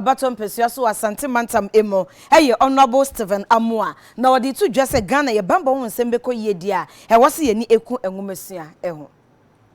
Abatoɔ mpasua so wɔ Asante Mantam mu yɛ Honourable Stephen Amoah, na ɔde to dwa sɛ Ghana yɛ bambɔ ho nsɛm bɛkɔ yie deɛ a, ɛwɔ sɛ yɛni eku nwomasua ho.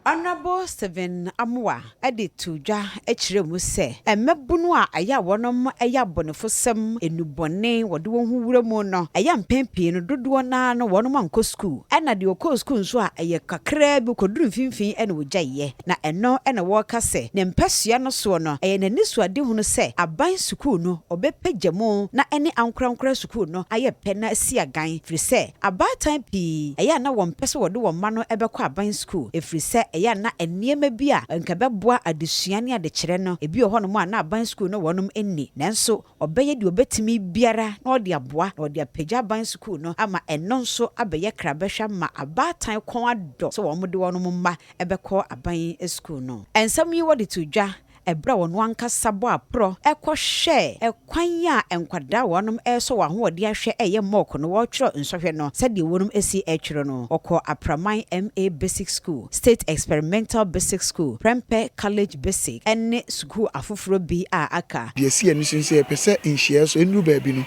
Honourable Stephen Amoah de to dwa kyerɛ mu sɛ mmabunu a ɛyɛ a wɔnom yɛ abɔnefosɛm, nnubɔne, wɔde wɔn ho wura mu no, ɛyɛ mpɛn pii no dodoɔ naa no wɔnom ankɔ sukuu. Ɛna deɛ ɔkɔɔ sukuu nso a, ɛyɛ kakraa bi kɔduru mfimfini ɛna wɔgyaeɛ. Na ɛno ɛna wɔreka sɛ ne mpasua no soɔ no, ɛyɛ n'ani so adehunu sɛ aban sukuu no ɔbɛpagya mu na ɛne ankorankora sukuu no ayɛ pɛ na asi agan, firi sɛ abaatan pii ɛyɛ a na wɔmpɛ sɛ wɔde wɔn mma no ɛbɛkɔ aban sukuu, ɛfiri sɛ ɛyɛ a na nneɛma bi a nka bɛboa adesua ne adekyerɛ no ebi wɔ hɔnom a na aban sukuu no wɔnom nni. Nanso ɔbɛyɛ deɛ ɔbɛtumi biara na ɔde aboa na ɔde apagya aban sukuu no ama ɛno nso abɛyɛ krabɛhwɛ ma abaatan kɔn adɔ sɛ wɔn de wɔn mma ɛbɛkɔ aban sukuu no. Nsɛm yi wɔde to dwa ɛberɛ a wɔn ankasa bɔ aporɔ ɛkɔhwɛ ɛkwan a nkwadaa wɔnom ɛresɔ wɔn ahoɔden ahwɛ, ɛyɛ mock no, wɔretwerɛ nsɔhwɛ no, sɛdeɛ wɔnom esi ɛretwerɛ no. Ɔkɔ Apraman M.A Basic School, State Experimental Basic School, Prempeh College Basic ɛne sukuu afoforɔ bi a aka. Deɛ si ani so sɛ yɛpɛ sɛ nhyiaeɛ so ɛnuru baabi no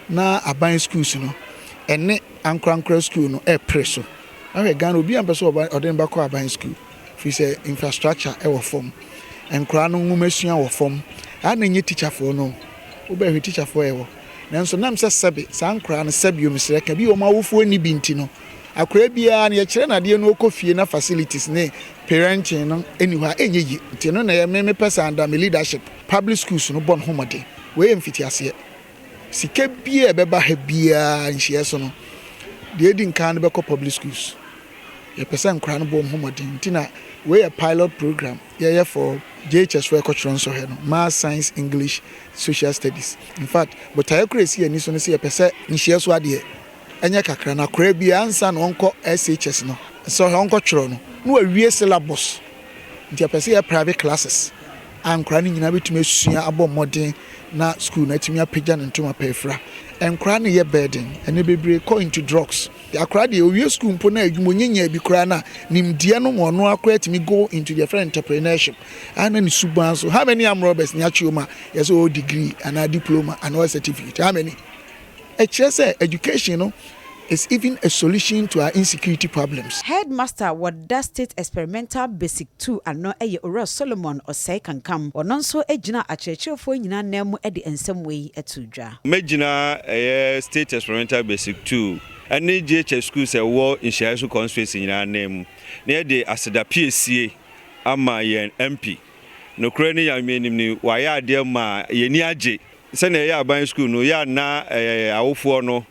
na aban schools no ɛne ankorankora school no ɛpere so. Ahwɛ Ghana, obi a mpɛ sɛ ɔde no bɛkɔ aban school firi sɛ infrastructure ɛwɔ fam, nkwaraa no nwoma sua wɔ fam a na nye teacherfoɔ no. Wobɛhwɛ teacherfoɔ ɛwɔ, nanso nam sɛ sɛbe saa nkwaraa no, sɛbe omisrɛ ka bi, wɔn awofoɔ ni bi nti no, akwaraa biara no yɛkyerɛ nadeɛ no, ɔkɔ fie na facilities ne parenting no ɛni hɔ a, ɛnyɛ yie. Nti no na yɛ me mepɛ sɛ under me leadership, public schools no bɔ ne ho mmɔden. Wei yɛ mfitiaseɛ. Sika biara ɛbɛba ha biara nhyiaeɛ so no, deɛ ɛdi nkan no bɛkɔ public schools. Yɛpɛ sɛ nkwaraa no bɔ wɔn ho mmɔden, nti na wei yɛ pilot program yɛyɛ for JHS foɔ ɛkɔtwerɛ nsɔhwɛ no, Maths, Science, English, Social Studies. In fact, botaeɛ koro esi ani so no sɛ yɛpɛ sɛ nhyiaeɛ so adeɛ ɛnyɛ kakra na akwaraa biara, ansa na ɔnkɔ SHS no nsɔhwɛ ɔnkɔtwerɛ no, na wawie syllabus. Nti yɛpɛ sɛ yɛ private classes a nkwaraa no nyinaa bɛtumi asua abɔ mmɔden na school no atumi apagya ne ntoma pɛɛfira. Nkwaraa no yɛ burden ɛne bebree kɔ into drugs. Akwaraa deɛ, owie school mpo na adwuma onyanya bi koraa na nimdeɛ no ma ɔno akora atumi go into deɛ friend entrepreneurship ana ne suban so. How many armed robbers ni akyi mu a yɛsɛ ɔwɔ degree anaa diploma anaa certificate? How many? Ɛkyerɛ sɛ education no is even a solution to our insecurity problems. Headmaster wɔda State Experimental Basic 2 ano yɛ Owura Solomon Ɔsɛe Kankam. Ɔno nso gyina akyerɛkyerɛfoɔ nyinaa nan mu de nsɛm wei to dwa. Mɛgyina ɛyɛ State Experimental Basic 2 ɛne JHS schools ɛwɔ Nhyiaeɛ so constituency nyinaa nan mu na yɛde aseda piesie ama yɛn MP. Nokorɛ ne Nyame anim ni, wayɛ adeɛ ma yɛni agye. Sɛnea ɛyɛ aban school no, yɛ ana ɛyɛ awofoɔ no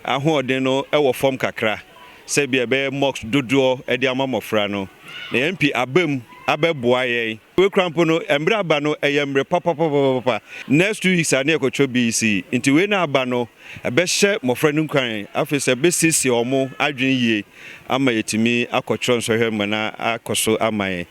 ahoɔden no ɛwɔ fam kakra sɛbi ɛbɛyɛ mocks dodoɔ ɛde ama mmɔfra no, na yɛn MP aba mu abɛboa yɛn. Wei kora mpo no, mmerɛ aba no ɛyɛ mmerɛ papapapapa. Next 2 weeks a ne yɛkɔtwerɛ BECE, nti wei na aba no ɛbɛhyɛ mmɔfra no nkran. Afei sɛ ɛbɛsiesie ɔmo adwene yie ama yɛtumi akɔtwerɛ nsɔhwɛ ma na akɔ so ama yɛn.